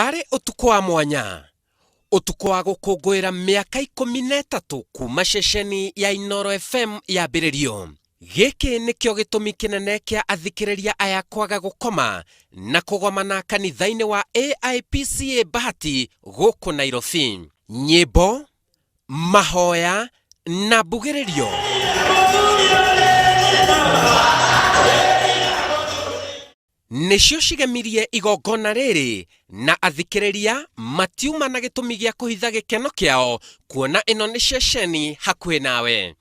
Ũrarĩ ũtukũ wa mwanya, ũtukũ wa gũkũngũĩra mĩaka 13 kuma ceceni ya Inooro FM yambĩrĩrio. Gĩkĩ nĩkĩo gĩtũmi kĩnene kĩa athikĩrĩria aya kwaga gũkoma na kũgomana kanitha-inĩ wa AIPCA Bahati gũkũ Nairobi. Nyĩmbo, mahoya na mbugĩrĩrio. Nĩcio cigemirie igongona rĩrĩ na athikĩrĩria matiuma na gĩtũmi gĩa kũhitha gĩkeno kĩao kuona ĩno nĩ ceceni hakuhĩ nawe.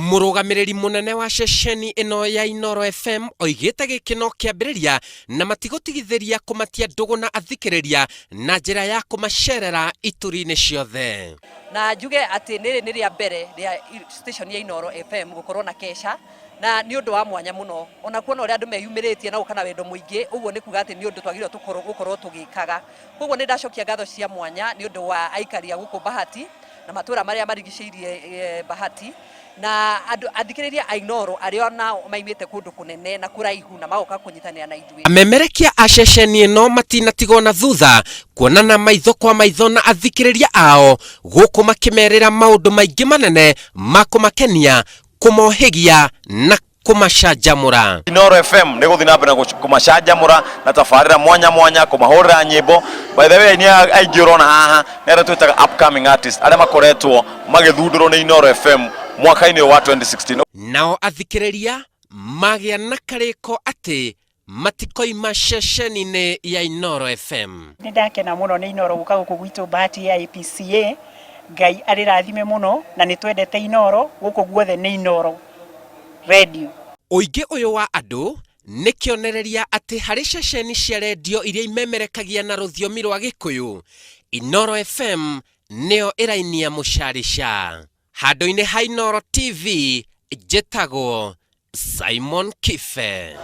Mũrũgamĩrĩri mũnene wa ceceni ĩno ya Inooro FM oigĩte gĩkĩ no kĩambĩrĩria na matigũtigithĩria kũmatia ndũgũ na athikĩrĩria na njĩra ya kũmacerera ituri-inĩ ciothe. Na njuge atĩ rĩrĩ nĩ rĩa mbere rĩa station ya Inooro FM gũkorwo na kesha na nĩ ũndũ wa mwanya mũno ona kuona ũrĩa andũ meyumĩrĩtie na gũka na wendo mũingĩ ũguo nĩ kuga atĩ nĩ ũndũ twagĩrĩirwo gũkorwo tũgĩkaga. Koguo nĩ ndacokia ngatho cia mwanya nĩ ũndũ wa aikari a gũkũ Bahati na matũra marĩa marigicĩirie Bahati na andũ athikĩrĩria a Inooro arĩa onao maimĩte kũndũ kũnene na kũraihu na magoka kũnyitanĩra na ithuĩ. Amemerekia a ceceni ĩno matinatigwo na thutha kuonana maitho kwa maitho na athikĩrĩria ao gũkũ makĩmerĩra maũndũ maingĩ manene ma kũmakenia, kũmohĩgia na kũmacanjamũra. Inooro FM nĩ gũthiĩ na mbere na kũmacanjamũra na tabarĩra mwanya mwanya, kũmahũrĩra nyĩmbo. By the way aini aya aingĩ ũrona haha nĩ arĩa twĩtaga upcoming artists arĩa makoretwo magĩthundũrwo nĩ Inooro FM mwaka-inĩ ũyũ wa 2016. Nao athikĩrĩria magĩa na karĩko atĩ matikoima ceceni-inĩ ya Inooro FM. Nĩ ndakena mũno nĩ Inooro gũka gũkũ gwitũ Bahati ya APCA. Ngai arĩrathime mũno na nĩ twendete Inooro, gũkũ guothe nĩ Inooro Radio. Ũingĩ ũyũ wa andũ nĩ kĩonereria atĩ harĩ ceceni cia rendio iria imemerekagia na rũthiomi rwa Gĩkũyũ, Inooro FM nĩyo ĩrainia mũcarica. Handũ-inĩ ha Inooro TV, njĩtagwo Simon Kibe.